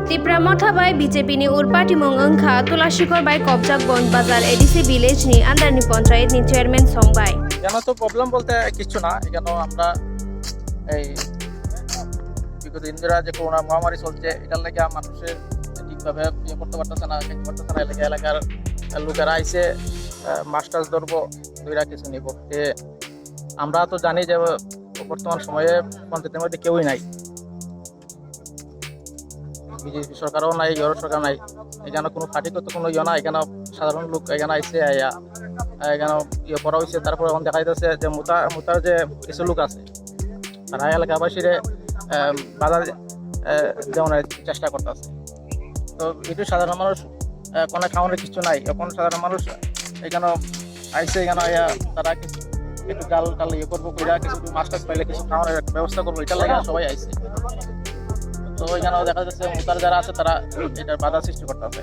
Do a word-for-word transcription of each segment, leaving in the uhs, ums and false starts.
Tipra Motha bai B J P ni urpatimung wngkha Tulasikhor bai Kopjak Bon Bazar A D C village ni under ni panchayat ni chairman song bai. এখানে তো প্রবলেম বলতে কিচ্ছু না। এখানে আমরা এই বিগত দিন ধরে যে করোনা মহামারী চলছে, এটার লেগে মানুষের ঠিকভাবে ইয়ে করতে পারতেছে না, খেতে পারতেছে না। এলাকা এলাকার লোকেরা আইছে, মাছ টাছ ধরবো, ধইরা কিছু নিব। এ, আমরা তো জানি যে বর্তমান সময়ে পঞ্চায়েতের মধ্যে কেউই নাই, বিজেপি সরকারও নাই, ইউরোপ সরকার নাই। এখানে কোনো পার্টিগত কোনো ইয়ে না, এখানে সাধারণ লোক এখানে আইছে, আইয়া, আহ, এখানে ইয়ে করা হয়েছে। তারপরে এখন দেখা যাচ্ছে যে মুতা মুতার যে কিছু লোক আছে, তারা এলাকাবাসীরে, আহ, বাধা, আহ, দেওয়ানোর চেষ্টা করতেছে। তো এটি সাধারণ মানুষ, আহ, কোনো খাওয়ানোর কিছু নাই। এখন সাধারণ মানুষ এখানে আইসে, এখানে আইয়া তারা কিছু একটু ডাল টাল ইয়ে করবো, কইরা কিছু মাছ টাছ পাইলে কিছু খাওয়ানোর একটা ব্যবস্থা করবো, এটার লাগে সবাই আইসে। তো এখানে দেখা যাচ্ছে মুতার যারা আছে, তারা এটার বাধা সৃষ্টি করতেছে।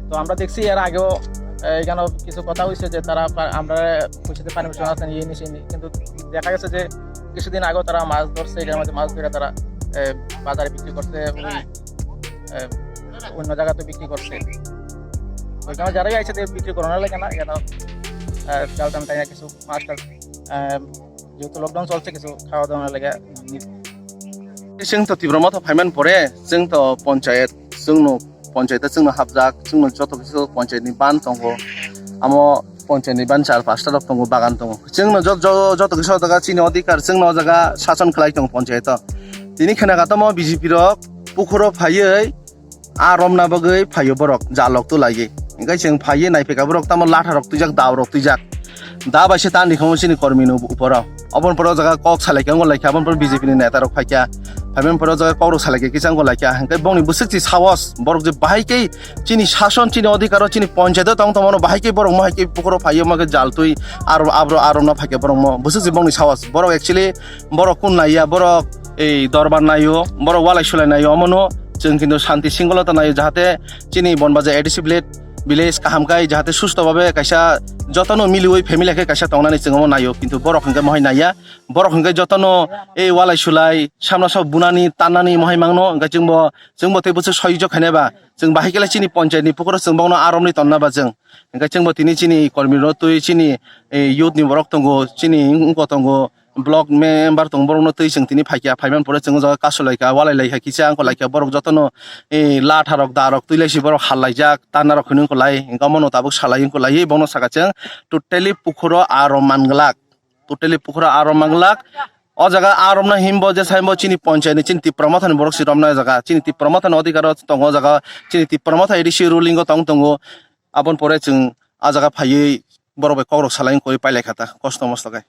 তো আমরা দেখছি এর আগেও, আহ, এখানে কিছু কথা হয়েছে যে তারা পা-, আমরা খুশিতে পারমিশন আছে নিয়ে নিছি নি। কিন্তু দেখা গেছে যে কিছুদিন আগেও তারা মাছ ধরছে, এটার মধ্যে মাছ ধরে তারা, আহ, বাজারে বিক্রি করছে, ওই, আহ, অন্য জায়গাতে বিক্রি করছে। ওইখানে যারাই আইছে, তারা বিক্রি করানোর লাগে না, এখানে, আহ, ডাল টাল তাই না কিছু মাছ টাছ, আহ, যেহেতু লকডাউন চলছে, কিছু খাওয়া দাওয়া লাগে। Chwng to Tipra Motha phaiman pore, chwng to panchayat, chwngno panchayat chwngno hapjak, chwngno joto kisu panchayat ni ban tongo. Amo panchayat ni ban char pasta rok tongo, bagan tongo. Chwngno jot-, jo-, joto kisu jaga chini odhikar, chwngno o jaga sason khlai tongo panchayat o. Tini khena katomo B J P rok pukhuro phaiwi, a romna bagwi phaio borok, jalok tu laiwi. Hingke chwng phaiwi naiphaikha borok tamo latha rok twijak, dao rok twijak. Da bai se tan rikhomo chini kormi no uporo. Oboni pore o jaga kok salai khe wngkha, oboni pore B J P ni neta rok phaikha. Phaimani pore o jaga kok rok salai khe kisa wngkha. Hingke bongni bwswk chi sahos, borok je bahai khe chini sason, chini odhikaro, chini panchayat o tong tongmano bahai khe borok mohai khe pukhuro phaiwi ma khe jal twi aro abro a romna phaikha borok mo. Bwswk chi bongni sahos. Borok actually borok kun naiya, borok ei dorbar naio, borok walai sulai naio, omono chwng kintu shanti singolota naio, jahate chini Bonbaja A D C village, village kaham kai, jahate susto babe kaisa jotono miliwi family khe kaisa tongnani chwng omo naio, kintu borok hwnkhe mohai naiya, borok hwnkhe jotono ei walai sulai samna sok bunani tannani mohai mangno, hwnkhe chwngbo, chwngbo tei bwswk soyojak khainai ba, chwng bahai khe chini panchayat ni pukhuro chwng bokno a romni tonna ba chwng, hwnkhe chwngbo tini chini kormi rok twi chini, eh, youth ni borok tongo, chini wngko tongo, block member tongo, borokno twi chwng tini phaikha, phaimani pore chwng o jaga kasu laikha, walai laikha, kisa wngkha laikha, borok jotono, eh, latha rok, da rok twi laisi borok hal laijak, tanna rok hinwi wngkha lai, hwnkhe omono tabuk salai wngkha lai, bono saka chwng totally pukhuro a rom manglak, totally pukhuro a rom manglak. O jaga a romna himbo je saimbo chini panchayat ni, chini Tipra Motha ni borok si romna o jaga, chini Tipra Motha ni odhikar o tongo o jaga, chini Tipra Motha A D C ruling o tong tongo, aboni pore chwng a jaga phaiwi borok bai kok rok salai wngkha pailai kha ta kosto mosto khe.